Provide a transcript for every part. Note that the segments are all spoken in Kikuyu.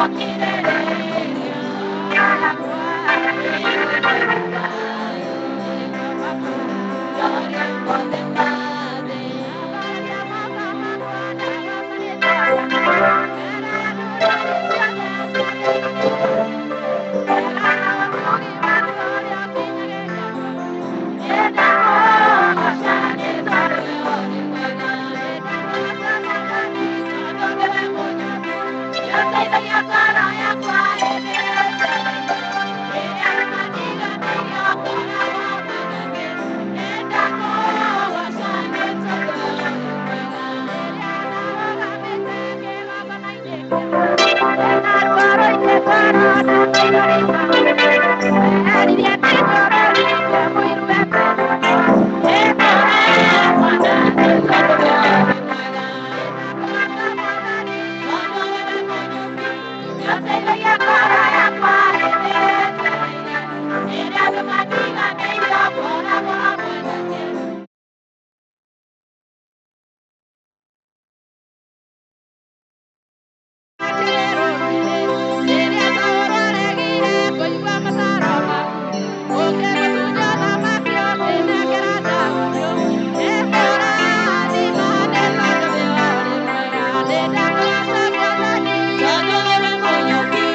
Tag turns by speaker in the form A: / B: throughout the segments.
A: Thank you.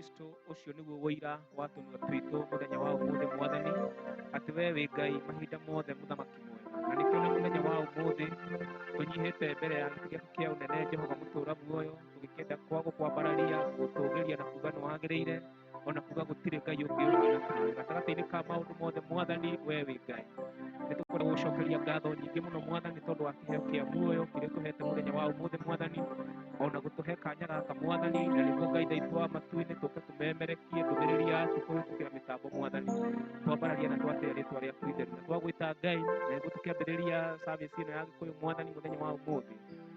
A: Kristo, ũcio nĩguo ũira wa tũnua twitũ mũthenya wa ũmũthĩ Mwathani, atĩ we wĩ Ngai mahinda mothe, mũthamaki mwega. Na nĩkĩo na mũthenya wa ũmũthĩ tũnyihĩte mbere ya gĩtĩ gĩaku kĩa ũnene, Jehova mũtũũra muoyo, tũgĩkĩenda kwa gũkwambararia, gũgũtũgĩria na kuga nĩ wagĩrĩire, ona kuga gũtirĩ Ngai ũngĩ ũhana tawe. Gatagatĩ-inĩ ka maũndũ mothe Mwathani, we wĩ Ngai. Nĩ tũkwenda gũgũcokeria ngatho nyingĩ mũno Mwathani, tondũ wa kĩheo kĩa muoyo kĩrĩa ũtũhete mũthenya wa ũmũthĩ Mwathani, ona gũtũhe kanya gaka Mwathani, na nĩguo Ngai thaitũ wa matu-inĩ tũke tũmemerekie ndũmĩrĩri yaku kũhĩtũkĩra mĩtambo Mwathani. Twambararia na twatĩa rĩtwa rĩaku itheru, na twagwĩta Ngai, na nĩguo tũkĩambĩrĩria service ĩno ya Gĩkũyũ Mwathani mũthenya wa ũmũthĩ,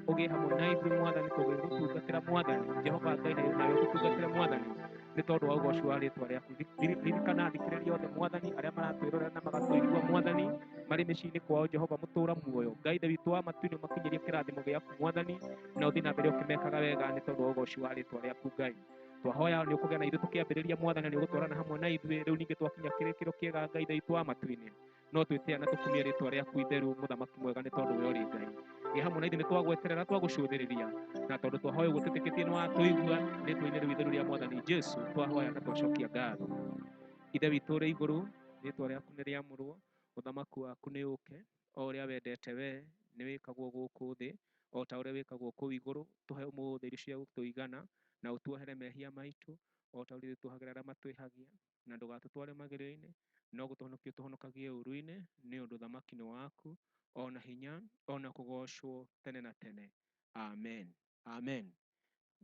A: ũgĩe hamwe na ithuĩ Mwathani, tũgĩgũtungatĩra Mwathani Jehova Ngai, nawe ũtũtungatĩre Mwathani, nĩ tondũ wa ũgoci wa rĩtwa rĩaku. Ririkana athikĩrĩria othe Mwathani, arĩa maratwĩrorera na magatũigua Mwathani, marĩ mĩciĩ-inĩ kwao, Jehova mũtũũra muoyo. Ngai Ithe witũ wa matu-inĩ, ũmakinyĩrie kĩrathimo gĩaku Mwathani, na ũthiĩ na mbere ũkĩmekaga wega nĩ tondũ wa ũgoci wa rĩtwa rĩaku Ngai. Twahoya nĩ ũkũgĩa na ithuĩ tũkĩambĩrĩria Mwathani, nĩ ũgũtwarana hamwe na ithuĩ rĩu ningĩ twakinya kĩrĩkĩro kĩega Ngai Ithe witũ wa matu-inĩ, no twĩtĩa na tũkumie rĩtwa rĩaku itheru, mũthamaki mwega, nĩ tondũ we ũrĩ Ngai. Gĩa hamwe na ithuĩ, nĩ twagweterera, twagũcũthĩrĩria, na tondũ twahoya ũguo twĩtĩkĩtie nĩ watũigua, rĩtwa-inĩ rĩu itheru rĩa Mwathani Jesu twahoya na twacokia ngatho. Ithe witũ ũrĩ igũrũ, rĩtwa rĩaku nĩ rĩamũrwo, ũthamaki waku nĩ ũke, o ũrĩa wendete we nĩ wĩkagwo gũkũ thĩ o ta ũrĩa wĩkagwo kũu igũrũ. Tũhe ũmũthĩ irio cia gũtũigana, na ũtuohere mehia maitũ o ta ũrĩa ithuĩ tuohagĩra arĩa matwĩhagia, na ndũgatũtware magerio-inĩ, no gũtũhonokia ũtũhonokagie ũũru-inĩ, nĩ ũndũ ũthamaki nĩ waku, o na hinya, o na kũgoocwo tene na tene. Amen. Amen.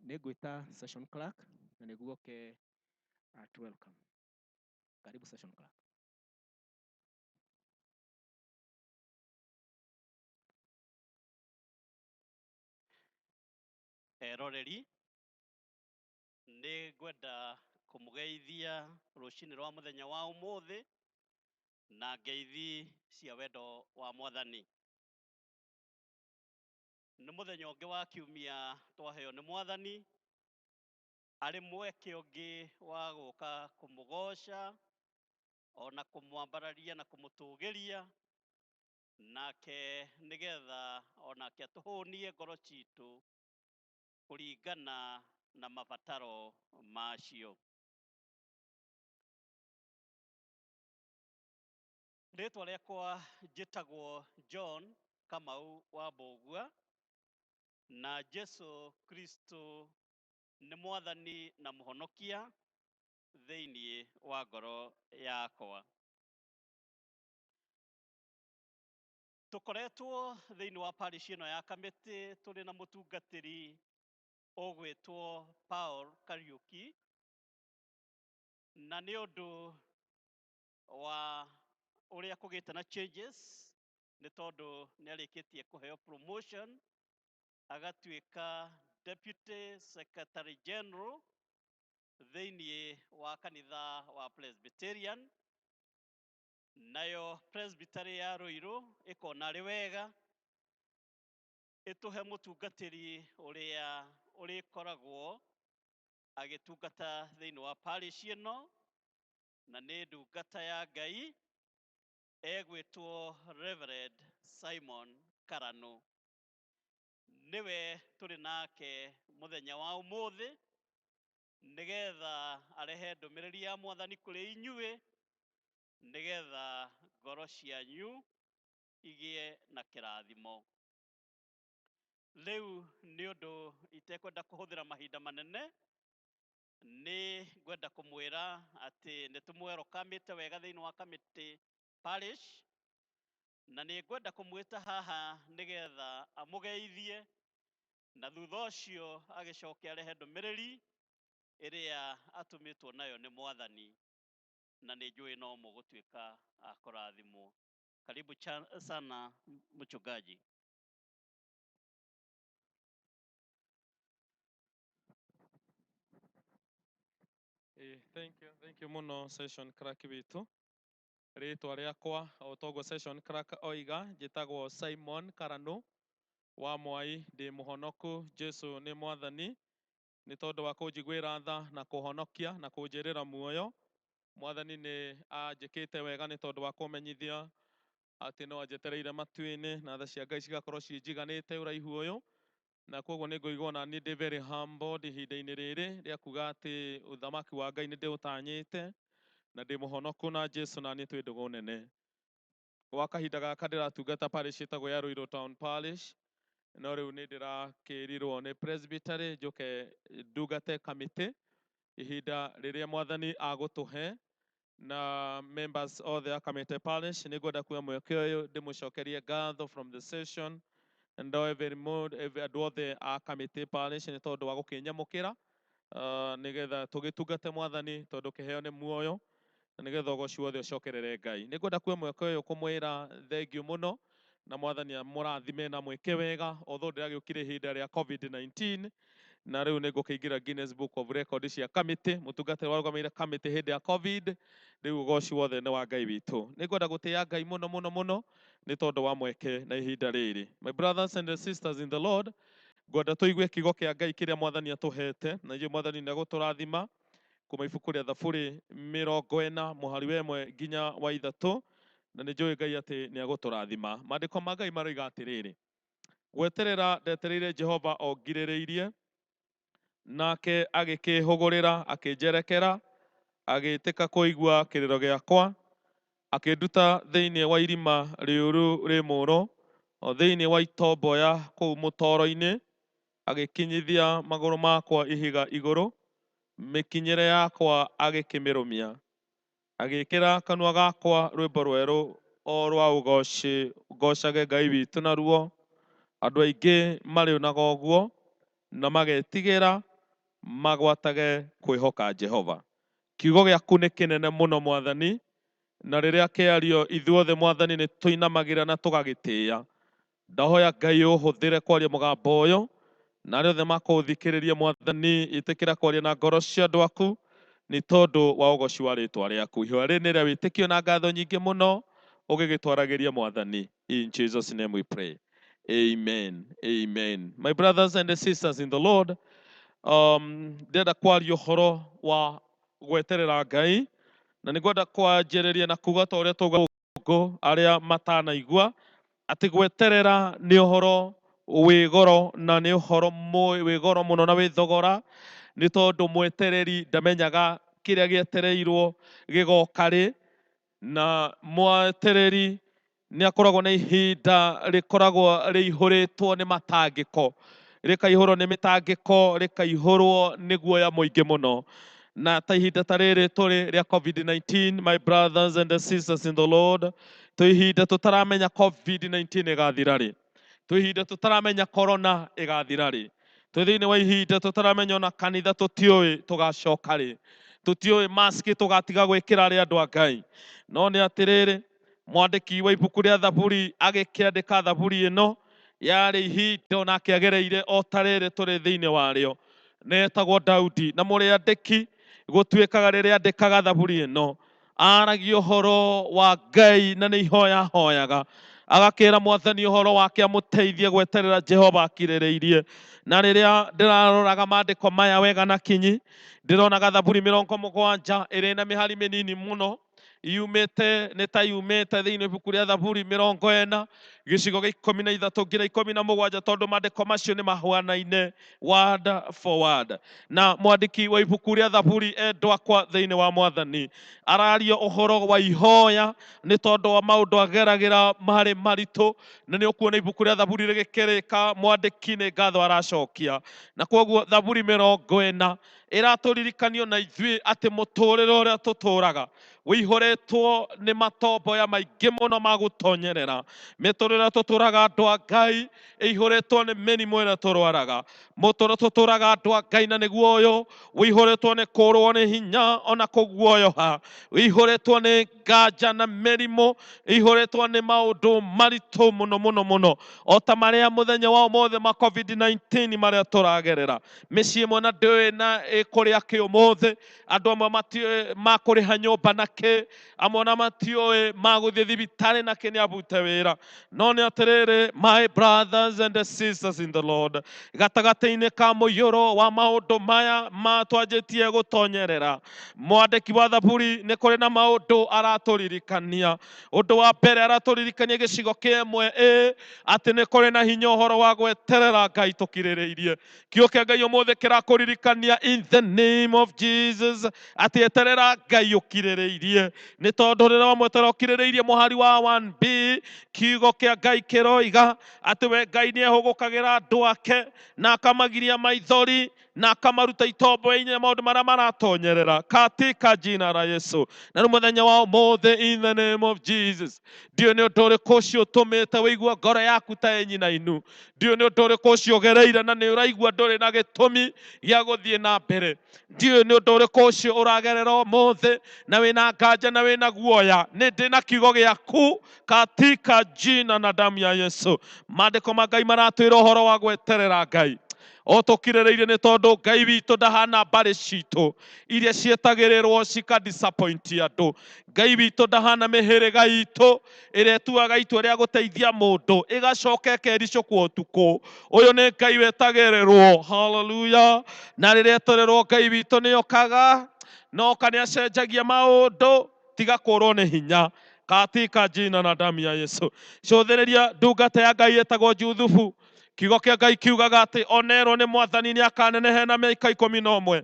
A: Nĩ ngwĩta session clerk na nĩguo oke to welcome. Karibu, session clerk.
B: Eroreri, nĩ ngwenda kũmũgeithia rũcinĩ rwa mũthenya wa ũmũthĩ na ngeithi cia wendo wa Mwathani. Nĩ mũthenya ũngĩ wa kiumia twaheo nĩ Mwathani, arĩ mweke ũngĩ wa gũka kũmũgoca ona kũmwambararia na kũmũtũgĩria, nake nĩgetha onake atũhũnie ngoro citũ kũringana na mabataro macio. Rĩtwa rĩakwa njĩtagwo John Kamau wa Mbũgua, na Jesu Kristo nĩ Mwathani na Mũhonokia thĩinĩ wa ngoro yakwa. Tũkoretwo thĩinĩ wa parish ĩno ya Kamĩtĩ tũrĩ na mũtungatĩri ũgwĩtwo Paul Kariuki, na nĩ ũndũ wa ũrĩa kũgĩte na changes, nĩ tondũ nĩ arĩkĩtie kũheo promotion agatuĩka Deputy Secretary General thĩinĩ wa kanitha wa Presbyterian, nayo Presbytery ya Ruiru ĩkona arĩ wega ĩtũhe mũtungatĩri ũrĩa ũrĩkoragwo agĩtungata thĩinĩ wa parish ĩno, na nĩ ndungata ya Ngai egwĩtwo Reverend Simon Karanu. Nĩwe tũrĩ nake mũthenya wa ũmũthĩ nĩgetha arehe ndũmĩrĩri ya Mwathani kũrĩ inyuĩ, nĩgetha ngoro cianyu igĩe na kĩrathimo. Rĩu nĩ ũndũ itekwenda kũhũthĩra mahinda manene, nĩ ngwenda kũmwĩra atĩ nĩ tũmwerokamĩte wega thĩinĩ wa Kamĩtĩ Parish, na nĩ ngwenda kũmwĩta haha nĩgetha amũgeithie, na thutha ũcio agĩcoke arehe ndũmĩrĩri ĩrĩa atũmĩtwo nayo nĩ Mwathani, na nĩ njũĩ no mũgũtuĩka a kũrathimwo. Karibu sana mchungaji.
C: Thank you mũno, session clerk witũ. Rĩtwa rĩakwa, o toguo session clerk oiga, njĩtagwo Simon Karanu wa Mwai, ndĩ mũhonoku, Jesu nĩ Mwathani, nĩ tondũ wa kũnjiguĩra tha na kũhonokia na kũnjĩrĩra muoyo. Mwathani nĩ anjĩkĩte wega nĩ tondũ wa kũmenyithia atĩ no anjetereire matu-inĩ, na tha cia Ngai cigakorwo ciĩ njiganĩte ũraihu ũyũ. Na koguo nĩ ngũigua na niĩ ndĩ very humbled ihinda-inĩ rĩrĩ rĩa kuga atĩ ũthamaki wa Ngai nĩ ndĩũtanyĩte na ndĩ mũhonoku na Jesu na niĩ twĩ ndũgũ nene. Gwa kahinda gaka ndĩratungata parish ĩtagwo ya Ruiru Town Parish, no rĩu nĩ ndĩrakĩrirwo nĩ presbytery njũke ndungate kamĩtĩ ihinda rĩrĩa mwathani agũtũhe na members othe a Kamete Parish. Nĩ ngwenda kuoya mweke ũyũ ndĩmũcokerie ngatho from the session and every mood andũ othe a Kamete Parish nĩ tondũ wa gũkĩnyamũkĩra nĩgetha tũgĩtungate mwathani tondũ kĩheo nĩ muoyo na nĩgetha ũgoci wothe ũcokerere Ngai. Nĩ ngwenda kuoya mweke ũyũ kũmwĩra thengiũ mũno na mwathani amũrathime na mwĩke wega, although ndĩragĩũkire ihinda rĩa COVID-19 na rĩu nĩ ngũkĩingĩra Guinness Book of Record cia kamĩtĩ, mũtungatĩri warũgamĩrĩire kamĩtĩ hĩndĩ ya COVID. Rĩu ũgoci wothe nĩ wa Ngai witũ. Nĩ ngwenda gũtĩĩa Ngai mũno mũno mũno nĩ tondũ wa mweke na ihinda rĩrĩ. My brothers and sisters in the Lord, ngwenda tũigue kiugo kĩa Ngai kĩrĩa mwathani atũhete, na ithuĩ mwathani nĩ egũtũrathima kuma ibuku rĩa Thaburi 40 mũhari wa 1 nginya wa 3, na nĩ njũĩ Ngai atĩ nĩ egũtũrathima. Maandĩko ma Ngai maroiga atĩrĩrĩ, gweterera ndetereire Jehova o ngirĩrĩirie, nake agĩkĩhũgũrĩra akĩnjerekera, agĩtĩka kũigua kĩrĩro gĩakwa, akĩnduta thĩinĩ wa irima rĩũru rĩ mũũro, o thĩinĩ wa itomboya kũu mũtoro-inĩ, agĩkinyithia magũrũ makwa ihiga igũrũ, mĩkinyĩre yakwa agĩkĩmĩrũmia, agĩĩkĩra kanua gakwa rwĩmbo rwerũ o rwa ũgoci, ngocage Ngai witũ naruo. Andũ aingĩ marĩonaga ũguo na magetigĩra magwatage kwĩhoka Jehova. Kiugo gĩaku nĩ kĩnene mũno mwathani, na rĩrĩa kĩario ithuothe mwathani nĩ tũinamagĩra na tũgagĩtĩĩa. Ndahoya Ngai ũhũthĩre kwaria mũgambo ũyũ na arĩa othe makũthikĩrĩria mwathani, ĩtĩkĩra kwaria na ngoro cia andũ aku nĩ tondũ wa ũgoci wa rĩtwa rĩaku. Ihoya rĩrĩ nĩ rĩa wĩtĩkio na ngatho nyingĩ mũno ũgĩgĩtwaragĩria mwathani. In Jesus name we pray. Amen. Amen. My brothers and sisters in the Lord, ndĩrenda kwaria ũhoro wa gweterera Ngai, na nĩngwenda kwanjĩrĩria na kuga ta ũrĩa twauga gũkũ arĩa matanaigua atĩ gweterera nĩ ũhoro wĩ goro, na nĩ ũhoro wĩ goro mũno na wĩ thogora, nĩ tondũ mwetereri ndamenyaga kĩrĩa gĩetereirwo gĩgoka rĩ, na mwetereri nĩ akoragwo na ihinda rĩkoragwo rĩihũrĩtwo nĩ matangĩko, rĩkaihũrwo nĩ mĩtangĩko, rĩkaihũrwo nĩ guoya mũingĩ mũno. Na ta ihinda ta rĩrĩ tũrĩ rĩa COVID-19, my brothers and sisters in the Lord, twĩ ihinda tũtaramenya COVID-19 ĩgathira rĩ, twĩ ihinda tũtaramenya corona ĩgathira rĩ, twĩ thĩinĩ wa ihinda tũtaramenya ona kanitha tũtiũĩ tũgacoka rĩ, tũtiũĩ mask tũgatiga gwĩkĩra rĩ andũ a Ngai. No nĩ atĩrĩrĩ, mwandĩki wa ibuku rĩa Thaburi agĩkĩandĩka Thaburi ĩno yarĩ ihinda onake agereire o ta rĩrĩ tũrĩ thĩinĩ warĩo, nĩ etagwo Daudi, na mũrĩandĩki gũtuĩkaga rĩrĩa andĩkaga Thaburi ĩno aragia ũhoro wa Ngai na nĩ ihoya ahoyaga, agakĩra mwathani ũhoro wake amũteithie gweterera Jehova akirĩrĩirie. Na rĩrĩa ndĩraroraga maandĩko maya wega na kinyi, ndĩronaga Thaburi 70 ĩrĩ na mĩhari mĩnini mũno, yumĩte nĩ ta yumĩte thĩinĩ ibuku rĩa Thaburi 40 gĩcigo gĩa 13 nginya 17, tondũ maandĩko macio nĩ mahuanaine word for word. Na mwandĩki wa ibuku rĩa Thaburi, endwa akwa thĩinĩ wa mwathani, araria ũhoro wa ihoya nĩ tondũ wa maũndũ ageragĩra marĩ maritũ, na nĩ ũkuona ibuku rĩa Thaburi rĩgĩkĩrĩka mwandĩki nĩ ngatho aracokia. Na koguo Thaburi 40 ĩratũririkanio na ithuĩ atĩ mũtũrĩre ũrĩa tũtũraga wĩihũrĩtwo nĩ matomboya maingĩ mũno ma gũtonyerera. Mĩtũrĩre tũtũraga andũ a Ngai ĩihũrĩtwo nĩ mĩrimũ ĩrĩa tũrwaraga. Mũtũrĩre tũtũraga andũ a Ngai na nĩguo ũyũ wĩihũrĩtwo nĩ kũrwo nĩ hinya ona kũguoyoha, wĩihũrĩtwo nĩ nganja na mĩrimũ, ĩihũrĩtwo nĩ maũndũ maritũ mũno mũno mũno, o ta marĩa mũthenya wa ũmũthĩ ma COVID-19 marĩa tũragerera. Mĩciĩ ĩmwe na ndĩũĩ na wĩkũrĩa kĩ ũmũthĩ, andũ amwe matiũĩ makũrĩha nyũmba na kĩ, amwe ona matiũĩ magũthiĩ thibitarĩ na kĩ nĩ abute wĩra. No nĩ atĩrĩrĩ, my brothers and sisters in the Lord, gatagatĩ-inĩ ka mũiyũro wa maũndũ maya ma twanjĩtie gũtonyerera, mwandĩki wa Thaburi nĩ kũrĩ na maũndũ aratũririkania. Ũndũ wa mbere aratũririkania gĩcigo kĩa ĩmwe ĩ atĩ nĩ kũrĩ na hinya ũhoro wa gweterera Ngai tũkirĩrĩirie. Kiugo kĩa Ngai ũmũthĩ kĩrakũririkania in the name of Jesus atĩ eterera Ngai ũkirĩrĩirie, nĩ tondũ rĩrĩa wamweterera ũkirĩrĩirie, mũhari wa 1b kiugo kĩa Ngai kĩroiga atĩ we Ngai nĩ ehũgũkagĩra andũ ake na akamagiria maithori na akamaruta itombo-inĩ maũndũ marĩa maratonyerera katika jina la Yesu. Na rĩu mũthenya wa ũmũthĩ in the name of Jesus, ndiũĩ nĩ ũndũ ũrĩkũ ũcio ũtũmĩte wĩigua ngoro yaku ta ĩ nyina inu, ndiũĩ nĩ ũndũ ũrĩkũ ũcio ũgereire na nĩ ũraigua ndũrĩ na gĩtũmi gĩa gũthiĩ na mbere, ndiũĩ nĩ ũndũ ũrĩkũ ũcio ũragerera ũmũthĩ na wĩna nganja na wĩna guoya. Nĩ ndĩ na kiugo gĩaku katika jina na damu ya Yesu. Maandĩko ma Ngai maratwĩra ũhoro wa gweterera Ngai o tũkirĩrĩirie, nĩ tondũ Ngai witũ ndahana mbarĩ citũ iria cietagĩrĩrwo cika disappoint andũ. Ngai witũ ndahana mĩhĩrĩga itũ ĩrĩa ĩtuaga itua rĩa gũteithia mũndũ ĩgacoka ĩkericũkwo ũtukũ. Ũyũ nĩ Ngai wetagĩrĩrwo, haleluya. Na rĩrĩa etererwo Ngai witũ nĩ okaga noka nĩ acenjagia maũndũ. Tiga kũrwo nĩ hinya katika jina na damu ya Yesu. Cũthĩrĩria ndungata ya Ngai ĩtagwo Juthubu. Kiugo kĩa Ngai kiugaga atĩ onerwo nĩ Mwathani nĩ akanenehe na mĩaka 11.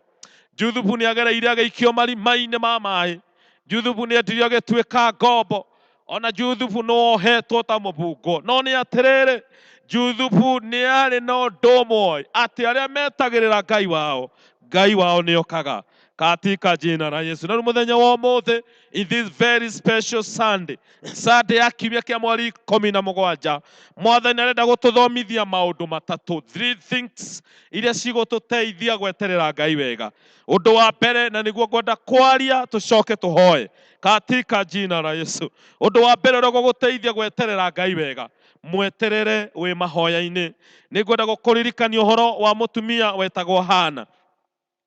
C: Juthubu nĩ agereire agĩikio marima-inĩ ma maĩ, Juthubu nĩ endirio agĩtuĩka ngombo, ona Juthubu nĩ wohetwo ta mũbungo. No nĩ atĩrĩrĩ, Juthubu nĩ arĩ na ũndũ ũmwe, atĩ arĩa metagĩrĩra Ngai wao, Ngai wao nĩ okaga katika jina la Yesu. Na rĩu mũthenya wa ũmũthĩ, in this very special Sunday, Sunday ya kiumia kĩa mweri 17, Mwathani arenda gũtũthomithia maũndũ matatũ, three things iria cigũtũteithia gweterera Ngai wega. Ũndũ wa mbere, na nĩguo ngwenda kwaria tũcoke tũhoe katika jina la Yesu. Ũndũ wa mbere ũrĩa ũgũgũteithia gweterera Ngai wega, mweterere wĩ mahoya-inĩ. Nĩ ngwenda gũkũririkania ũhoro wa mũtumia wetagwo Hana.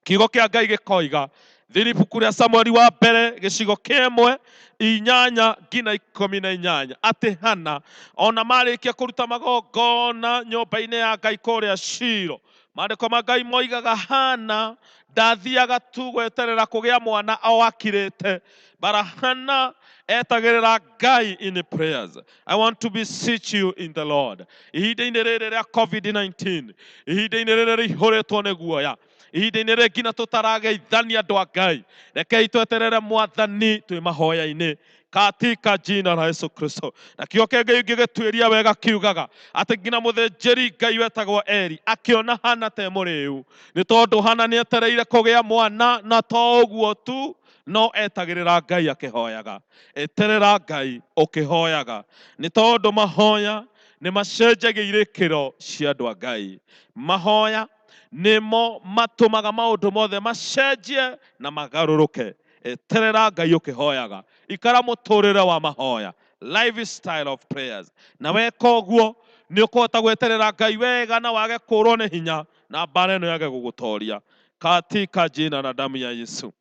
C: Kiugo kĩa Ngai gĩkoiga thĩinĩ ibuku rĩa Samueli wa mbere gĩcigo kĩa 1 8 nginya 18 atĩ Hana ona marĩkia kũruta magongona nyũmba-inĩ ya Ngai kũrĩa Shilo, maandĩko ma Ngai moigaga Hana ndathiaga tu gweterera kũgĩa mwana o akirĩte, bara Hana etagĩrĩra Ngai in prayers. I want to beseech you in the Lord, ihinda-inĩ rĩrĩ rĩa COVID-19, ihinda-inĩ rĩrĩ rĩihũrĩtwo nĩ guoya, ihinda-inĩ rĩrĩ nginya tũtarageithania andũ a Ngai, rekei tweterere Mwathani twĩ mahoya-inĩ katika jina la Yesu Kristo. Na kĩo kĩa Ngai ũngĩgĩtuĩria wega kiugaga atĩ nginya mũthĩnjĩri Ngai wetagwo Eli akĩona Hana te mũrĩu, nĩ tondũ Hana nĩ etereire kũgĩa mwana, na to ũguo tu, no etagĩrĩra Ngai akĩhoyaga. Eterera Ngai ũkĩhoyaga, nĩ tondũ mahoya nĩ macenjagia irĩkĩro cia andũ a Ngai. Mahoya nĩmo matũmaga maũndũ mothe macenjie na magarũrũke. Eterera Ngai ũkĩhoyaga, ikara mũtũrĩre wa mahoya, lifestyle of prayers, na weka ũguo nĩ ũkũhota gweterera Ngai wega na wage kũrwo nĩ hinya na mbara ĩno yage gũgũtoria katika jina na damu ya Yesu.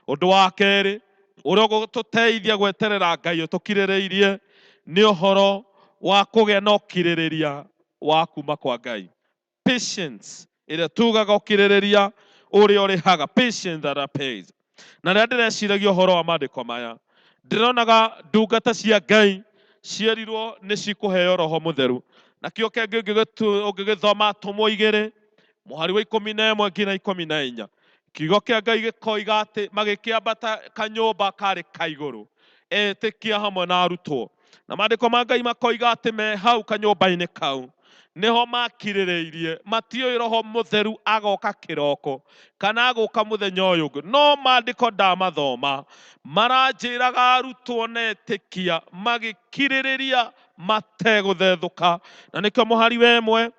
C: Ũndũ wa kerĩ ũrĩa ũgũtũteithia gweterera Ngai ũtũkirĩrĩirie nĩ ũhoro wa kũgĩa na ũkirĩrĩria wa kuma kwa Ngai, patience ĩrĩa tugaga ũkirĩrĩria ũrĩa ũrĩhaga, patience that pays. Na rĩrĩa ndĩreciragia ũhoro wa maandĩko maya, ndĩronaga ndungata cia Ngai cierirwo nĩ cikũheo Roho Mũtheru. Na kĩo kĩngĩ ũngĩgĩthoma Atũmwo 2 mũhari wa 11 nginya 14, kiugo kĩa Ngai gĩkoiga atĩ magĩkĩambata kanyũmba karĩ ka igũrũ etĩkia hamwe na arutwo, na maandĩko ma Ngai makoiga atĩ me hau kanyũmba-inĩ kau nĩho makirĩrĩirie, matiũĩ Roho Mũtheru agoka kĩroko kana agũka mũthenya ũyũ ũngĩ. No maandĩko ndamathoma maranjĩraga arutwo na etĩkia magĩkirĩrĩria mategũthethũka. Na nĩkĩo mũhari wa 1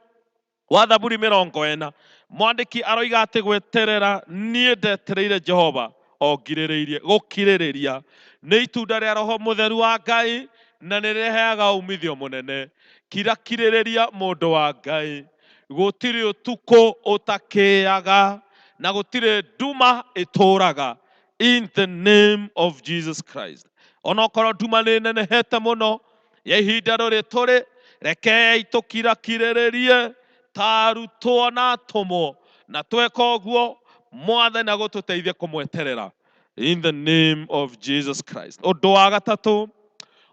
C: wa Thaburi 40 mwandĩki aroiga atĩ gweterera niĩ ndetereire Jehova o ngirĩrĩirie. Gũkirĩrĩria nĩ itunda rĩa Roho Mũtheru wa Ngai na nĩ rĩrehaga umithio mũnene. Kirakirĩrĩria mũndũ wa Ngai, gũtirĩ ũtukũ ũtakĩaga. Na gũtirĩ nduma ĩtũraga, in the name of Jesus Christ. Onokorwo nduma nĩ nenehete mũno ya ihinda rĩrĩ tũrĩ, rekei tũkirakirĩrĩrie ta arutwo na atũmwo, na tweka ũguo Mwathani agũtũteithie kũmweterera, in the name of Jesus Christ. Ũndũ wa gatatũ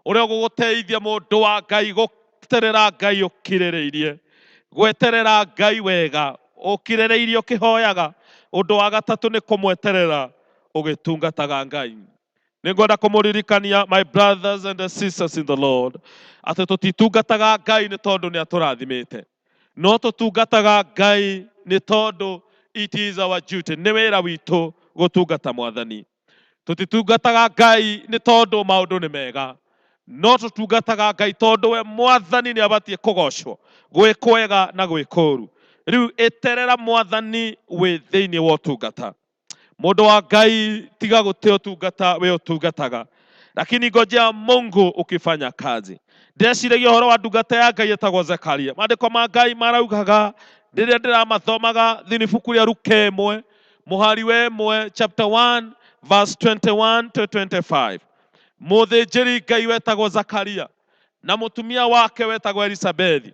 C: ũrĩa ũgũgũteithia, mũndũ wa Ngai, gũterera Ngai ũkirĩrĩirie, gweterera Ngai wega ũkirĩrĩirie ũkĩhoyaga, ũndũ wa gatatũ nĩ kũmweterera ũgĩtungataga Ngai. Nĩngwenda kũmũririkania, my brothers and sisters in the Lord, atĩ tũtitungataga Ngai nĩ tondũ nĩ atũrathimĩte, no tũtungataga Ngai nĩ tondũ it is our duty, nĩ wĩra witũ gũtungata Mwathani. Tũtitungataga Ngai nĩ tondũ maũndũ nĩ mega, no tũtungataga Ngai tondũ we Mwathani nĩ abatiĩ kũgocwo gwĩ kwega na gwĩ kũũru. Rĩu ĩterera Mwathani wĩ thĩinĩ wa ũtungata. Mũndũ wa Ngai, tiga gũte ũtungata wĩ ũtungataga, lakini ngojea Mungu ukifanya kazi. Ndĩreciragia ũhoro wa ndungata ya Ngai ĩtagwo Zekaria. Maandĩko ma Ngai maraugaga rĩrĩa ndĩramathomaga thĩinĩ ibuku rĩa Luka 1 mũhari wa 1, chapter 1 verse 21 to 25, mũthĩnjĩri Ngai wetagwo Zakaria na mũtumia wake wetagwo Elisabethi.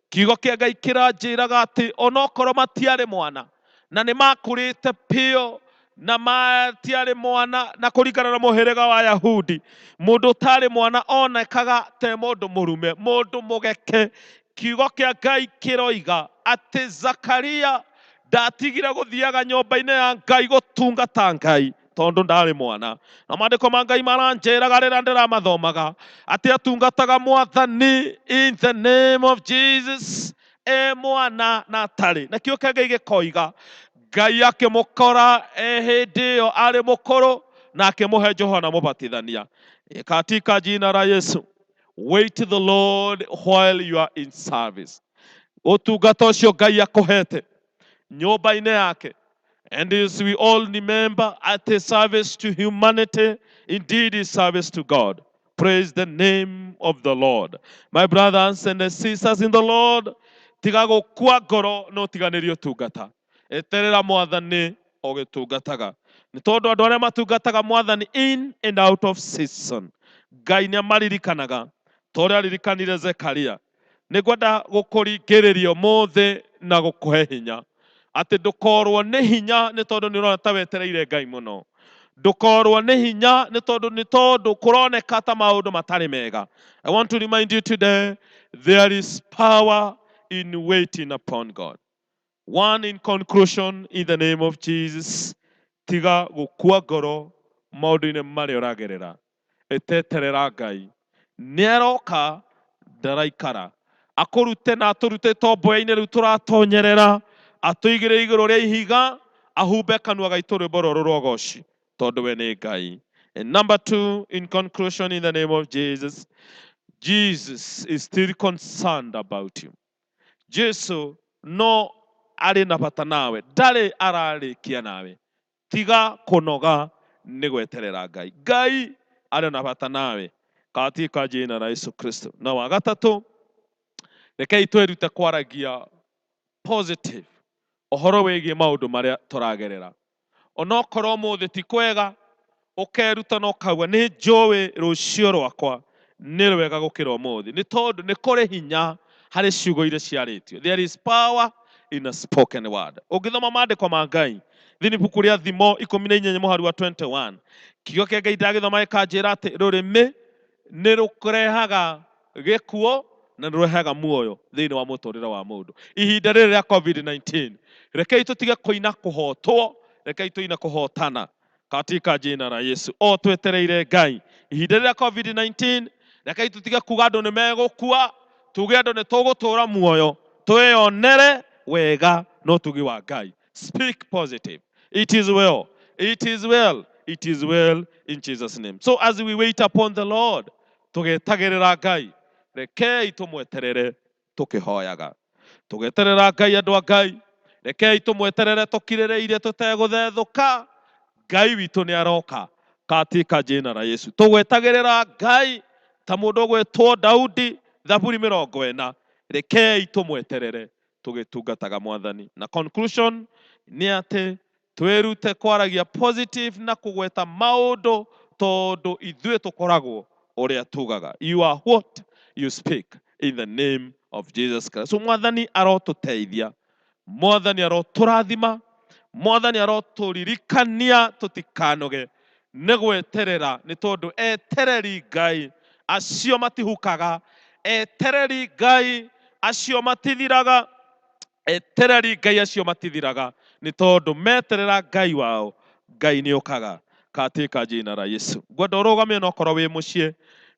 C: Kiugo kĩa Ngai kĩranjĩraga atĩ onokorwo matiarĩ mwana na nĩ makũrĩte piũ na matiarĩ mwana, na kũringana na mũhĩrĩga wa Yahudi, mũndũ ũtarĩ mwana onekaga te mũndũ mũrume, mũndũ mũgeke. Kiugo kĩa Ngai kĩroiga atĩ Zakaria ndatigire gũthiaga nyũmba-inĩ ya Ngai gũtungata Ngai tondũ ndarĩ mwana. Na maandĩko ma Ngai maranjĩraga rĩrĩa ndĩramathomaga atĩ atungataga Mwathani, in the name of Jesus, e mwana na atarĩ. Na kĩo kĩa Ngai gĩkoiga Ngai akĩmũkora e hĩndĩ ĩyo arĩ mũkũrũ na akĩmũhe Johana Mũbatithania. Katika jina la Yesu, wait the Lord while you are in service. Ũtungata ũcio Ngai akũhete nyũmba-inĩ yake. And as we all remember, at the service to humanity indeed is service to God. Praise the name of the Lord. My brothers and sisters in the Lord, tiga gũkua ngoro no tiganĩrie ũtungata. Eterera Mwathani ũgĩtungataga. Nĩ tondũ andũ arĩa matungataga Mwathani in and out of season, Ngai nĩ amaririkanaga ta ũrĩa aririkanire Zekaria. Nĩ ngwenda gũkũringĩrĩria ũmũthĩ na gũkũhe hinya atĩ ndũkorwo nĩ hinya nĩ tondũ nĩ ũrona ta wetereire Ngai mũno. Ndũkorwo nĩ hinya nĩ tondũ kũroneka ta maũndũ matarĩ mega. I want to remind you today, there is power in waiting upon God. One, in conclusion, in the name of Jesus, tiga gũkua ngoro maũndũ-inĩ marĩa ũragerera. Ĩteterera Ngai nĩ aroka, ndaraikara akũrute na atũrute tomboya-inĩ rĩu tũratonyerera, atũigĩre igũrũ rĩa ihiga, ahumbe kanua gaitũ rwĩmbo rũrũ rwa ũgoci tondũ we nĩ Ngai. And number two, in conclusion, in the name of Jesus, Jesus is still concerned about you. Jesu no arĩ na bata nawe, ndarĩ ararĩkia nawe. Tiga kũnoga nĩ gweterera Ngai. Ngai arĩ na bata nawe, katika jina la Yesu Kristo. Na wa gatatũ, rekei twĩrute kwaragia positive ũhoro wĩgiĩ maũndũ marĩa tũragerera. Onokorwo ũmũthĩ ti kwega, ũkeruta na ũkauga, nĩ njũĩ rũciũ rwakwa nĩ rwega gũkĩra ũmũthĩ, nĩ tondũ nĩ kũrĩ hinya harĩ ciugo iria ciarĩtio. There is power in a spoken word. Ũngĩthoma maandĩko ma Ngai thĩinĩ ibuku rĩa Thimo 18 mũhari wa 21, kiugo kĩa Ngai ndagĩthoma gĩkanjĩra atĩ rũrĩmĩ nĩ rũrehaga gĩkuũ na nĩ rũrehaga muoyo thĩinĩ wa mũtũrĩre wa mũndũ. Ihinda rĩrĩ rĩa COVID-19, rekei tũtige kũina kũhotwo, rekei tũine kũhotana, katika jina la Yesu. O twetereire Ngai ihinda rĩrĩa COVID-19, rekei tũtige kuga andũ nĩ megũkua, tuge andũ nĩ tũgũtũra muoyo twĩyonere wega na ũtugi wa Ngai. Speak positive. It is well, it is well, it is well, in Jesus' name. So as we wait upon the Lord, tũgetagĩrĩra Ngai, rekei tũmweterere tũkĩhoyaga. Tũgeterera Ngai, andũ a Ngai, rekei tũmweterere tũkirĩrĩirie tũtegũthethũka. Ngai witũ nĩ aroka, katika jina la Yesu. Tũgwetagĩrĩra Ngai ta mũndũ ũgwĩtwo Daudi, Thaburi 40. Rekei tũmweterere tũgĩtungataga Mwathani. Na conclusion nĩ atĩ Twĩrute kwaragia positive na kũgweta maũndũ tondũ ithuĩ tũkoragwo ũrĩa tugaga. You are what you speak in the name of Jesus Christ. So Mwathani arotũteithia, Mwathani arotũrathima, Mwathani arotũririkania tũtikanoge nĩ gweterera, nĩ tondũ etereri Ngai acio matihukaga, etereri Ngai acio matithiraga, etereri Ngai acio matithiraga, nĩ tondũ meterera Ngai wao, Ngai nĩ okaga. Katika jina la Yesu. Ngwenda ũrũgame onokorwo wĩ mũciĩ,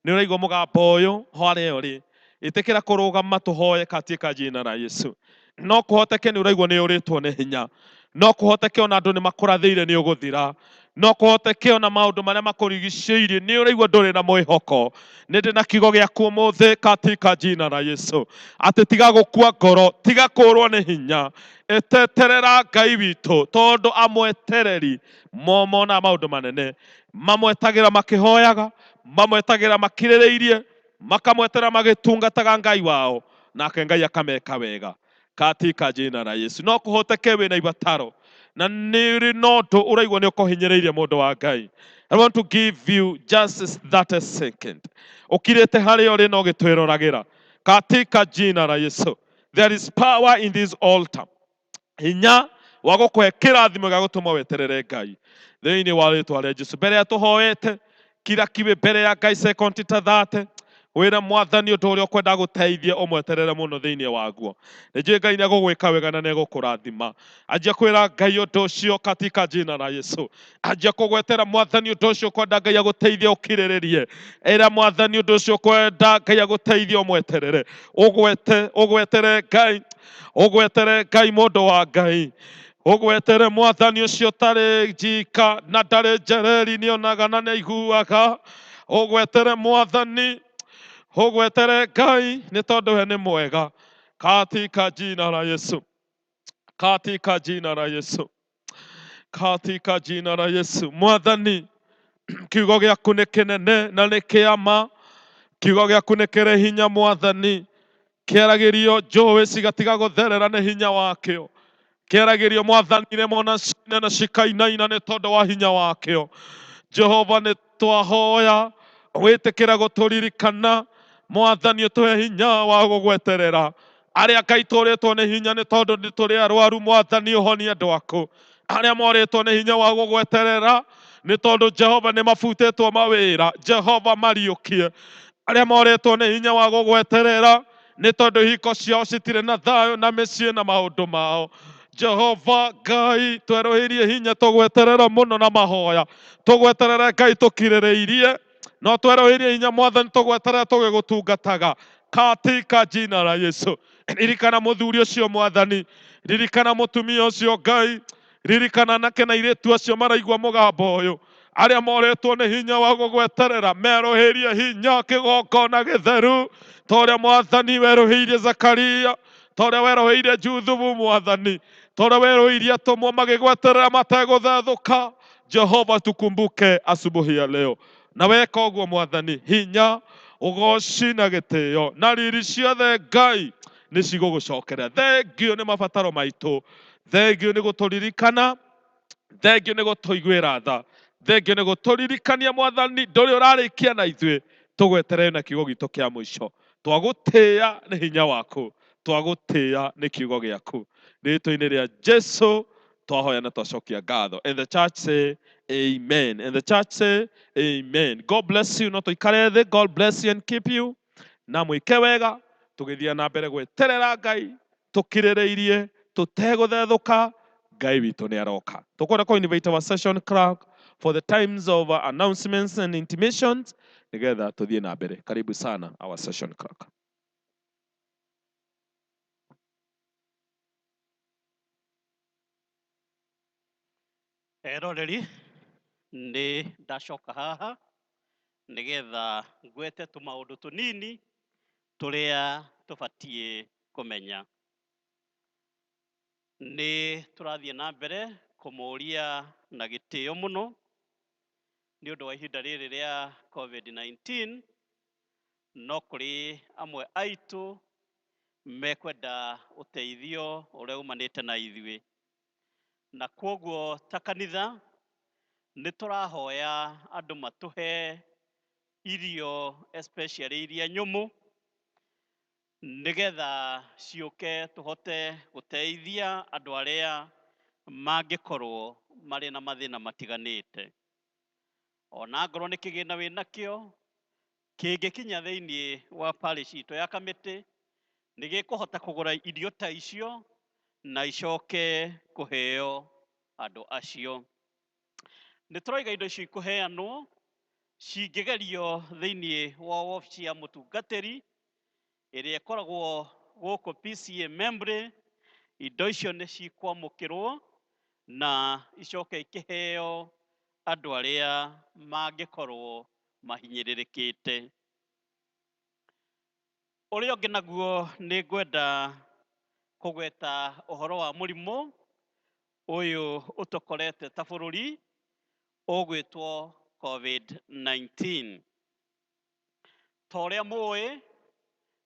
C: nĩ ũraigua mũgambo ũyũ harĩa ũrĩ, ĩtĩkĩra kũrũgama tũhoe katika jina la Yesu. No kũhoteke nĩ ũraigua nĩ ũrĩtwo nĩ hinya, no kũhoteke ona andũ nĩ makũrathĩire nĩ ũgũthira, no kũhoteke ona maũndũ marĩa makũrigicĩirie nĩ ũraigua ndũrĩ na mwĩhoko. Nĩ ndĩ na kiugo gĩaku ũmũthĩ katika jina la Yesu, atĩ tiga gũkua ngoro, tiga kũrwo nĩ hinya, ĩteterera Ngai witũ, tondũ amwetereri momonaga maũndũ manene. Mamwetagĩra makĩhoyaga, mamwetagĩra makirĩrĩirie, makamwetera magĩtungataga Ngai wao, nake Ngai akameka wega katika jina la Yesu. No kũhoteke wĩna ibataro na nĩ no ũndũ ũraigua nĩ ũkũhinyĩrĩirie mũndũ wa Ngai. I want to give you just that a second. Ũkirĩte harĩa ũrĩ na ũgĩtwĩroragĩra katika jina la Yesu. There is power in this altar. Hinya wa gũkũhe kĩrathimo gĩa gũtũma weterere Ngai thĩinĩ wa rĩtwa rĩa Jesu. Mbere ya tũhoete, kira kiwe mbere ya Ngai sekondi ta 30, wĩra Mwathani ũndũ ũrĩa ũkwenda gũteithie ũmweterere mũno thĩinĩ waguo. Nĩ njũĩ Ngai nĩ egũgwĩka wega na nĩ egũkũrathima. Anjia kwĩra Ngai ũndũ ũcio katika jina la Yesu. Anjia kũgwetera Mwathani ũndũ ũcio ũkwenda Ngai agũteithie ũkirĩrĩrie. Ĩra Mwathani ũndũ ũcio ũkwenda Ngai agũteithie ũmweterere. Ũgwete, ũgwetere Ngai, ũgwetere Ngai mũndũ wa Ngai. Ũgwetere Mwathani ũcio ũtarĩ njika na ndarĩ njereri, nĩonaga na nĩaiguaga. Ũgwetere Mwathani, ũgwetere Ngai nĩ tondũ we nĩ mwega. Katika jina la Yesu, katika jina la Yesu, katika jina la Yesu. Mwathani, kiugo gĩaku nĩ kĩnene na nĩ kĩa ma, kiugo gĩaku nĩ kĩrĩ hinya Mwathani, kĩaragĩrio njũĩ cigatiga gũtherera nĩ hinya wakĩo, kĩaragĩrio Mwathani irĩma na cine na cikainaina nĩ tondũ wa hinya wakĩo. Jehova, nĩ twahoya wĩtĩkĩre gũtũririkana Mwathani, ũtũhe hinya wa gũgweterera. Arĩa Ngai tũrĩtwo nĩ hinya nĩ tondũ nĩ tũrĩ arwaru, Mwathani ũhonie andũ aku. Arĩa morĩtwo nĩ hinya wa gũgweterera nĩ tondũ Jehova nĩ mabutĩtwo mawĩra, Jehova mariũkie. Arĩa morĩtwo nĩ hinya wa gũgweterera nĩ tondũ ihiko ciao citirĩ na thayũ na mĩciĩ na maũndũ mao, Jehova Ngai twerũhĩrie hinya tũgweterera mũno na mahoya, tũgweterere Ngai tũkirĩrĩirie, no twerũhĩrie hinya Mwathani tũgweterera tũgĩgũtungataga katika jina la Yesu. Ririkana mũthuri ũcio Mwathani, ririkana mũtumia ũcio Ngai, ririkana anake na airĩtu acio maraigua mũgambo ũyũ, arĩa morĩtwo nĩ hinya wa gũgweterera, merũhĩrie hinya kĩgongona gĩtheru, ta ũrĩa Mwathani werũhĩirie Zakaria, ta ũrĩa werũhĩirie Juthubu Mwathani, ta ũrĩa werũhĩirie atũmwo magĩgweterera mategũthethũka. Jehova, tukumbuke asubuhi ya leo, na weka ũguo Mwathani, hinya ũgoci na gĩtĩo na riri ciothe Ngai nĩ cigũgũcokerera. Thengio nĩ mabataro maitũ, thengio nĩ gũtũririkana, thengio nĩ gũtũiguĩra tha, thengio nĩ gũtũririkania Mwathani ndũrĩ ũrarĩkia na ithuĩ, tũgweterere na kiugo gitũ kĩa mũico. Twagũtĩĩa nĩ hinya waku, twagũtĩĩa nĩ kiugo gĩaku, rĩtwa-inĩ rĩa Jesu twahoya na twacokia ngatho. And the church say amen. And the church say amen. God bless you. No tũikare thĩ. God bless you and keep you. Na mwĩke wega tũgĩthiĩ na mbere gweterera Ngai tũkirĩrĩirie tũtegũthethũka. Ngai witũ nĩ aroka. Tũkwenda kũ invite our session clerk for the times of announcements and intimations nĩgetha tũthiĩ na mbere. Karibu sana our session clerk.
B: Eroreri, nĩ ndacoka haha nĩgetha ngwete tũmaũndũ tũnini tũrĩa tũbatiĩ kũmenya. Nĩ tũrathiĩ na mbere kũmũria na gĩtĩo mũno nĩ ũndũ wa ihinda rĩrĩ rĩa COVID-19, no kũrĩ amwe aitũ mekwenda ũteithio ũrĩa umanĩte na ithuĩ. Na kwoguo ta kanitha nĩ tũrahoya andũ matũhe irio, especially iria nyũmũ, nĩgetha ciũke tũhote gũteithia andũ arĩa mangĩkorwo marĩ na mathĩna matiganĩte. Ona ngorwo nĩ kĩgĩna wĩnakĩo kĩngĩkinya thĩinĩ wa parish itũ ya Kamĩtĩ, nĩ gĩkũhota kũgũra irio ta icio na icoke kũheo andũ acio. Nĩ tũroiga indo icio ikũheanwo cingĩgerio thĩinĩ wa wabici ya mũtungatĩri ĩrĩa ĩkoragwo gũkũ PCA Membley, indo icio nĩ cikwamũkĩrwo na icoke ikĩheo andũ arĩa mangĩkorwo mahinyĩrĩrĩkĩte. Ũrĩa ũngĩ naguo nĩ ngwenda kũgweta ũhoro wa mũrimũ ũyũ ũtũkorete ta bũrũri ũgwĩtwo COVID-19. Ta ũrĩa mũĩ,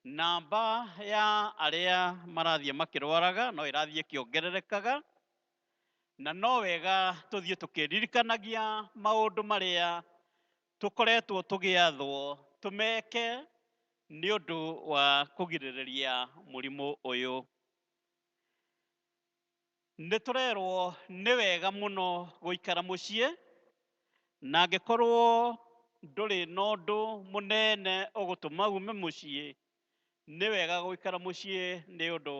B: namba ya arĩa marathiĩ makĩrwaraga no ĩrathiĩ ĩkĩongererekaga, na no wega tũthiĩ tũkĩririkanagia maũndũ marĩa tũkoretwo tũgĩathwo tũmeke nĩ ũndũ wa kũgirĩrĩria mũrimũ ũyũ. Nĩ tũrerwo nĩ wega mũno gũikara mũciĩ, na angĩkorwo ndũrĩ na ũndũ mũnene ũgũtũma ume mũciĩ, nĩ wega gũikara mũciĩ nĩ ũndũ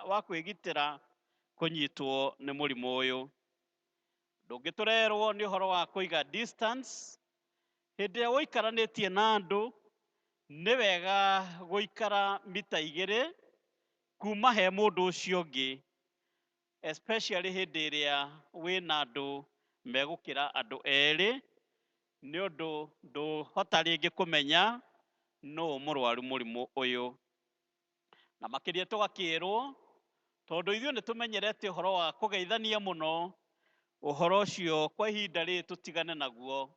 B: wa kwĩgitĩra kũnyitwo nĩ mũrimũ ũyũ. Ndũngĩtũrerwo nĩ ũhoro wa kũiga distance. Hĩndĩ ĩrĩa ũikaranĩtie na andũ, nĩ wega gũikara mita igĩrĩ kuma he mũndũ ũcio ũngĩ, especially hĩndĩ ĩrĩa wĩna andũ megũkĩra andũ erĩ, nĩ ũndũ ndũhota rĩngĩ kũmenya nũ mũrwaru mũrimũ ũyũ. Na makĩria tũgakĩrwo, tondũ ithuĩ nĩ tũmenyerete ũhoro wa kũgeithania mũno, ũhoro ũcio kwa ihinda rĩrĩ tũtigane naguo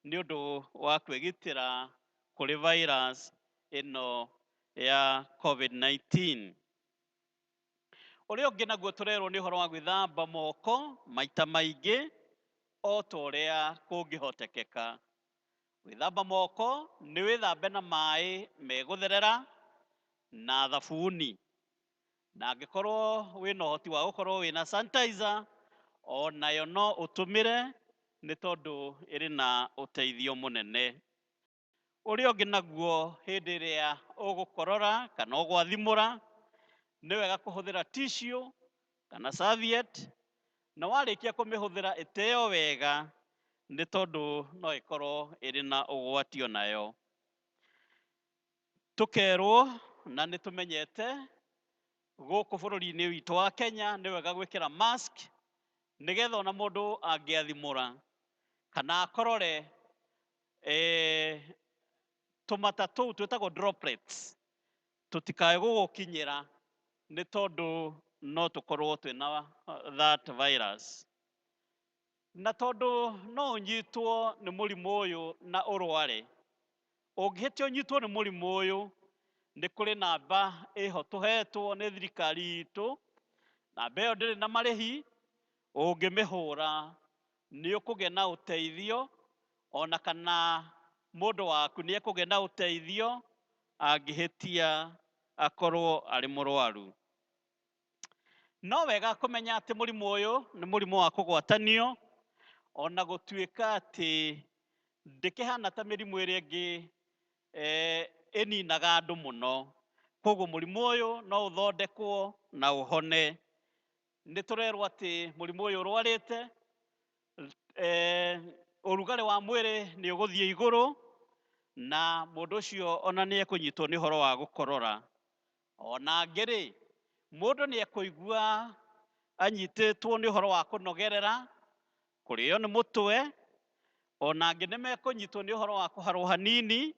B: nĩ ũndũ wa kwĩgitĩra kũrĩ virus ĩno ya COVID-19. Ũrĩa ũngĩ naguo tũrerwo nĩ ũhoro wa gwĩthamba moko maita maingĩ o ta ũrĩa kũngĩhotekeka. Gwĩthamba moko nĩ wĩthambe na maĩ megũtherera na thabuni, na angĩkorwo wĩna ũhoti wa gũkorwo wĩna sanitizer onayo no ũtũmĩre, nĩ tondũ ĩrĩ na ũteithio mũnene. Ũrĩa ũngĩ naguo, hĩndĩ ĩrĩa ũgũkorora kana ũgwathimũra, nĩ wega kũhũthĩra tissue kana serviette, na warĩkia kũmĩhũthĩra ĩteo wega, nĩ tondũ no ĩkorwo ĩrĩ na ũgwati onayo. Tũkerwo na nĩ tũmenyete gũkũ bũrũri-inĩ witũ wa Kenya nĩ wega gwĩkĩra mask, nĩgetha ona mũndũ angĩathimũra kana akorore, tũmata tũu twĩtagwo droplets tũtikae gũgũkinyĩra, nĩ tondũ no tũkorwo twĩna that virus. Na tondũ no ũnyitwo nĩ mũrimũ ũyũ na ũrware, ũngĩhĩtia ũnyitwo nĩ mũrimũ ũyũ, nĩ kũrĩ namba ĩho tũhetwo nĩ thirikari itũ. Namba ĩyo ndĩrĩ na marĩhi, ũngĩmĩhũra nĩ ũkũgĩa na ũteithio, ona kana mũndũ waku nĩ ekũgĩa na ũteithio angĩhĩtia akorwo arĩ mũrwaru. No wega kũmenya atĩ mũrimũ ũyũ nĩ mũrimũ wa kũgwatanio, ona gũtuĩka atĩ ndĩkĩhana ta mĩrimũ ĩrĩa ĩngĩ ĩninaga andũ mũno. Koguo mũrimũ ũyũ no ũthondekwo na ũhone. Nĩ tũrerwo atĩ mũrimũ ũyũ ũrwarĩte, ũrugarĩ wa mwĩrĩ nĩ ũgũthiĩ igũrũ, na mũndũ ũcio ona nĩ ekũnyitwo nĩ ũhoro wa gũkorora. Ona angĩ rĩ, mũndũ nĩ ekũigua anyitĩtwo nĩ ũhoro wa kũnogerera, kũrĩo nĩ mũtwe, ona angĩ nĩ mekũnyitwo nĩ ũhoro wa kũharwo hanini,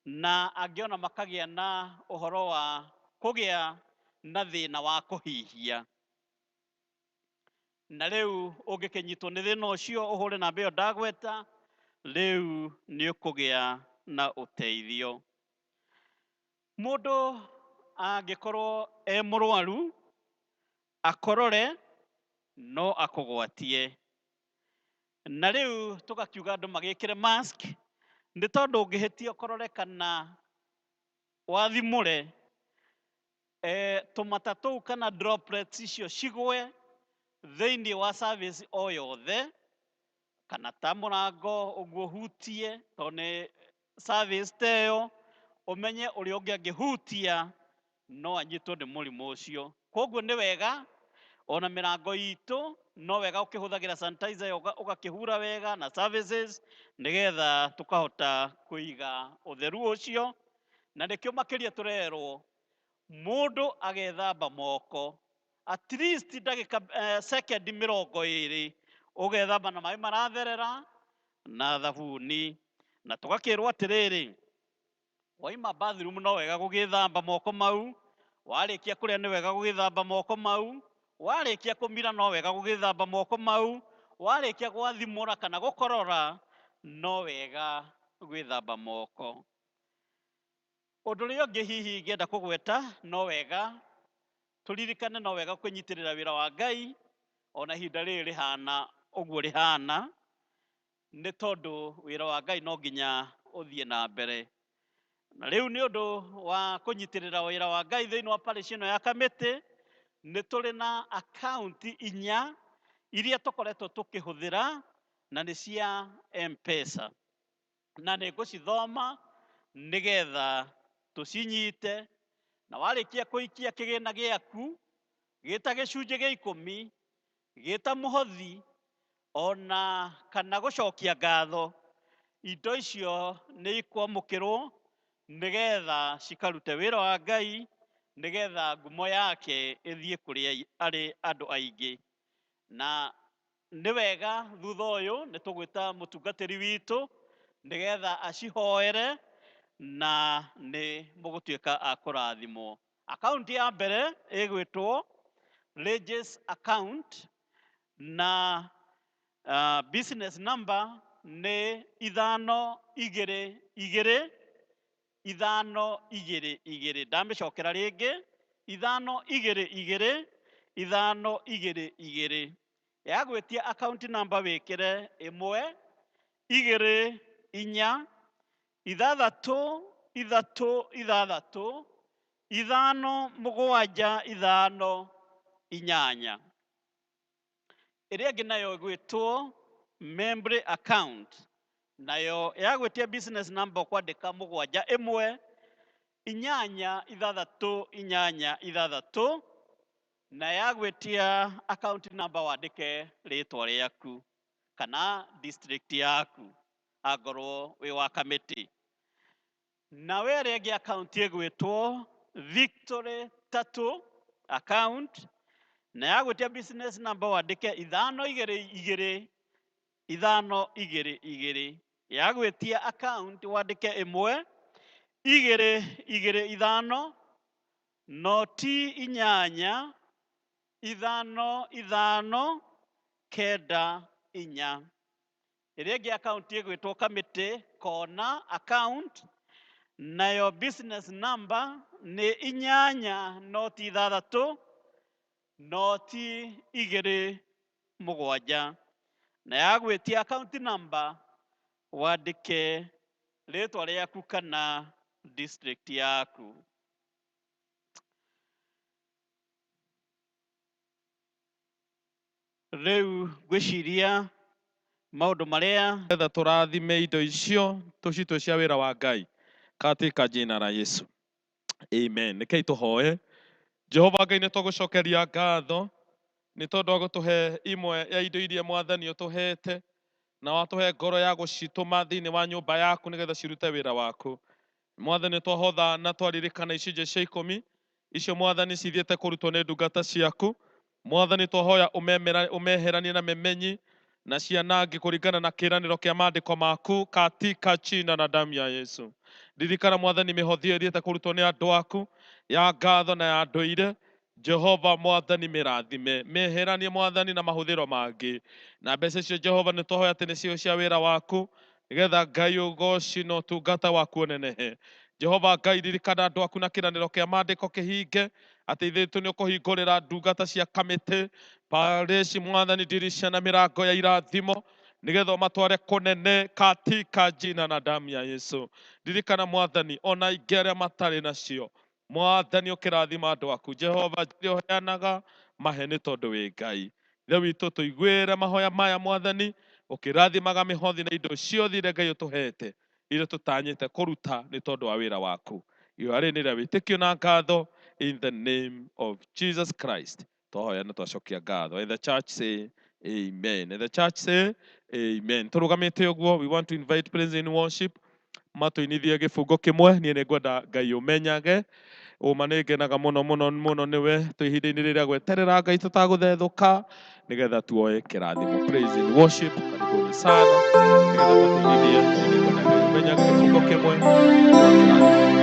B: na angĩ ona makagĩa na ũhoro wa kũgĩa na thĩna wa kũhihia. Na rĩu ũngĩkĩnyitwo nĩ thĩna ũcio ũhũre namba ĩyo ndagweta, rĩu nĩ ũkũgĩa na ũteithio. Mũndũ angĩkorwo e mũrwaru akorore, No akũgwatie. Na rĩu tũgakiuga andũ magĩkĩre mask nĩ tondũ ũngĩhĩtia ũkorore kana wathimũre tũmata tũu kana droplets icio cigwe thĩinĩ wa service o yothe kana ta mũrango ũguo hutie tondũ nĩ service ta ĩyo ũmenye ũrĩa ũngĩ angĩhutia no anyitwo nĩ mũrimũ ũcio. Koguo nĩ wega ona mĩrango itũ no wega ũkĩhũthagĩra sanitizer ũgakĩhura wega na services nĩgetha tũkahota kũiga ũtheru ũcio. Na nĩkĩo makĩria tũrerwo mũndũ agethamba moko at least ndagĩka second 20 ũgethamba na maĩ maratherera na thabuni. Na tũgakĩrwo atĩrĩrĩ, waima bathroom no wega gũgĩthamba moko mau, warĩkia kũrĩa nĩ wega gũgĩthamba moko mau, warĩkia kũmira no wega gũgĩthamba moko mau, warĩkia gwathimũra kana gũkorora no wega gwĩthamba moko. Ũndũ ũrĩa ũngĩ hihi ingĩenda kũgweta, no wega tũririkane no wega kwĩnyitĩrĩra wĩra wa Ngai ona ihinda rĩrĩ rĩhana ũguo rĩhana, nĩ tondũ wĩra wa Ngai no nginya ũthiĩ na mbere. Na rĩu nĩ ũndũ wa kũnyitĩrĩra wĩra wa Ngai thĩinĩ wa parish ĩno ya Kamĩtĩ, nĩ tũrĩ na akaunti inya iria tũkoretwo tũkĩhũthĩra na nĩ cia M-Pesa. Na nĩ ngũcithoma nĩgetha tũcinyite, na warĩkia kũikia kĩgĩna gĩaku gĩta gĩcunjĩ gĩa ikũmi, gĩta mũhothi ona kana gũcokia ngatho, indo icio nĩ ikwamũkĩrwo nĩgetha cikarute wĩra wa Ngai, nĩgetha ngumo yake ĩthiĩ kũrĩ arĩ andũ aingĩ. Na nĩ wega thutha ũyũ nĩ tũgwĩta mũtungatĩri witũ nĩgetha acihoere na nĩ mũgũtuĩka a kũrathimwo. Akaunti ya mbere ĩgwĩtwo Regis account na business number nĩ 5 2 2 5 2 2. Ndamĩcokera rĩngĩ, 5 2 2 5 2 2. Ya gwĩtia account number wĩkĩre 1 2 4 6 6 6 5 7 5 8. Ĩrĩa ĩngĩ nayo ĩgwĩtwo Membre account, nayo ya gwĩtia business number ũkwandĩka 7 1 8 6 8 6, na ya gwĩtia account number wandĩke rĩtwa rĩaku kana district yaku angorwo wĩ wa Kamĩtĩ. Nawe ĩrĩa ĩngĩ account ĩgwĩtwo Victory 3 account, na ya gwĩtia business number wandĩke 5 2 2 5 2 2. Ya gwĩtia account wandĩke 1 2 2 5 noti 8 5 5 9 4. Ĩrĩa ĩngĩ account ĩgwĩtwo Kamĩtĩ Kona account, nayo business number nĩ 8 noti 6 noti 2 7. Na ya gwĩtia account number wandĩke rĩtwa rĩaku kana district yaku. Rĩu ngwĩciria maũndũ marĩa
C: getha tũrathime indo icio tũcitue cia wĩra wa Ngai katika jina la Yesu. Amen. Rekei tũhoe. Jehova Ngai, nĩ tũgũcokeria ngatho nĩ tondũ wa gũtũhe imwe ya indo iria Mwathani ũtũhete, na watũhe ngoro ya gũcitũma thĩinĩ wa nyũmba yaku nĩgetha cirute wĩra waku. Mwathani, twahotha na twaririkana icunjĩ cia ikũmi icio Mwathani cithiĩte kũrutwo nĩ ndungata ciaku. Mwathani, twahoya ũmeheranie na memenyi na cianangi kũringana na kĩĩranĩro kĩa maandĩko maku katika jina na damu ya Yesu. Ririkana Mwathani mĩhothi ĩyo ĩthiĩte kũrutwo nĩ andũ aku ya ngatho na ya ndũire. Jehova Mwathani, mĩrathime, mĩeheranie Mwathani na mahũthĩro mangĩ, na mbeca icio Jehova nĩ twahoya atĩ nĩcio cia wĩra waku, nĩgetha Ngai ũgoci na ũtungata waku ũnenehe. Jehova Ngai ririkana andũ aku na kĩranĩro kĩa maandĩko kĩhinge atĩ ithuĩ tũ nĩ ũkũhingũrĩra ndungata cia kamĩtĩ parish mwathani dirisha na mĩrango ya irathimo nigetha ũmatware kũnene katika jina na damu ya Yesu. Ririkana mwathani ona ingĩ arĩa matarĩ nacio mwathani ũkĩrathima andũ aku. Jehova njĩra ũheanaga mahe nĩ tondũ wĩ Ngai. Ithe witũ tũiguĩre mahoya maya mwathani ũkĩrathimaga mĩhothi na indo ciothe iria Ngai ũtũhete iria tũtanyĩte kũruta nĩ tondũ wa wĩra waku. Ihoya rĩrĩ nĩ rĩa wĩtĩkio na ngatho in the name of Jesus Christ. Twahoya na twacokia ngatho. And the church say amen. And the church say amen. Tũrũgamĩte ũguo, we want to invite praise in worship matũinithie gĩbungo kĩmwe. Niĩ nĩ ngwenda Ngai ũmenyage ũma nĩ ngenaga mũno mũno mũno nĩwe twĩ ihinda-inĩ rĩrĩa gweterera Ngai tũtagũthethũka nĩgetha tuoe kĩrathimo. Praise in worship, karibuni sana nĩgetha matũinithie. Niĩ nĩ ngwenda Ngai ũmenyage gĩbungo kĩmwe tuoe kĩrathimo.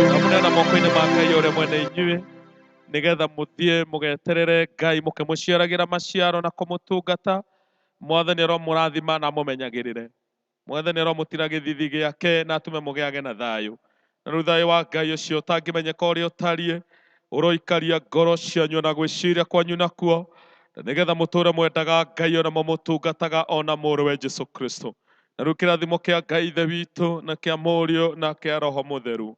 C: Ndamũneana moko-inĩ ma Ngai ũrĩa mwene inyuĩ nĩgetha mũthiĩ mũgeterere Ngai mũkĩmũciaragĩra maciaro na kũmũtungata. Mwathani aromũrathima na amũmenyagĩrĩre. Mwathani aromũtira gĩthithi gĩake na atũme mũgĩage na thayũ. Na rĩu thayũ wa Ngai ũcio ũtangĩmenyeka ũrĩa ũtariĩ ũroikaria ngoro cianyu na gwĩciria kwanyu nakuo na nĩgetha mũtũre mwendaga Ngai ona mũmũtungataga ona mũrũwe Jesu Kristo. Na rĩu kĩrathimo kĩa Ngai Ithe witũ na kĩa Mũriũ na kĩa Roho Mũtheru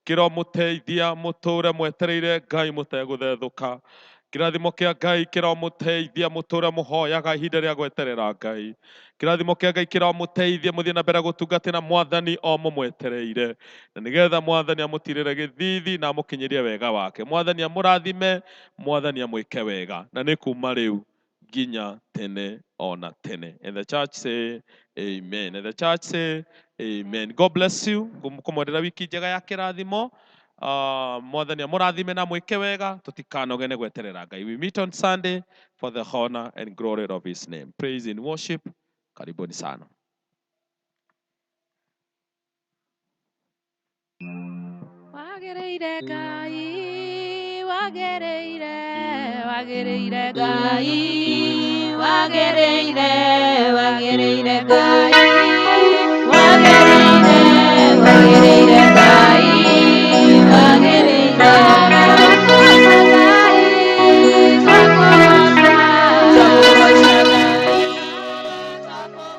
C: kĩromũteithia mũtũre mwetereire Ngai mũtegũthethũka. Kĩrathimo kĩa Ngai kĩromũteithia mũtũre mũhoyaga ihinda rĩa gweterera Ngai. Kĩrathimo kĩa Ngai kĩromũteithia mũthiĩ na mbere gũtungatĩra mwathani o mũmwetereire na nĩgetha mwathani amũtirĩre gĩthithi na amũkinyĩrie wega wake. Mwathani amũrathime, mwathani amwĩke wega na nĩ kuma rĩu nginya tene ona tene. And the church say amen. And the church say amen. God bless you. Ngũmwendera wiki njega ya kĩrathimo. Mwathani amũrathime na mwĩke wega tũtikanoge nĩ gweterera Ngai. We meet on Sunday for the honor and glory of his name. Praise in worship. Karibuni sana.
D: Wagĩrĩire Ngai, wagĩrĩire, wagĩrĩire Ngai, wagĩrĩire, wagĩrĩire Ngai, wagĩrĩire, wagĩrĩire Ngai, wagĩrĩire. Ngai, twakũgoca, twakũgoca Ngai, twakũgoca, twakũgoca Ngai, twakũgoca.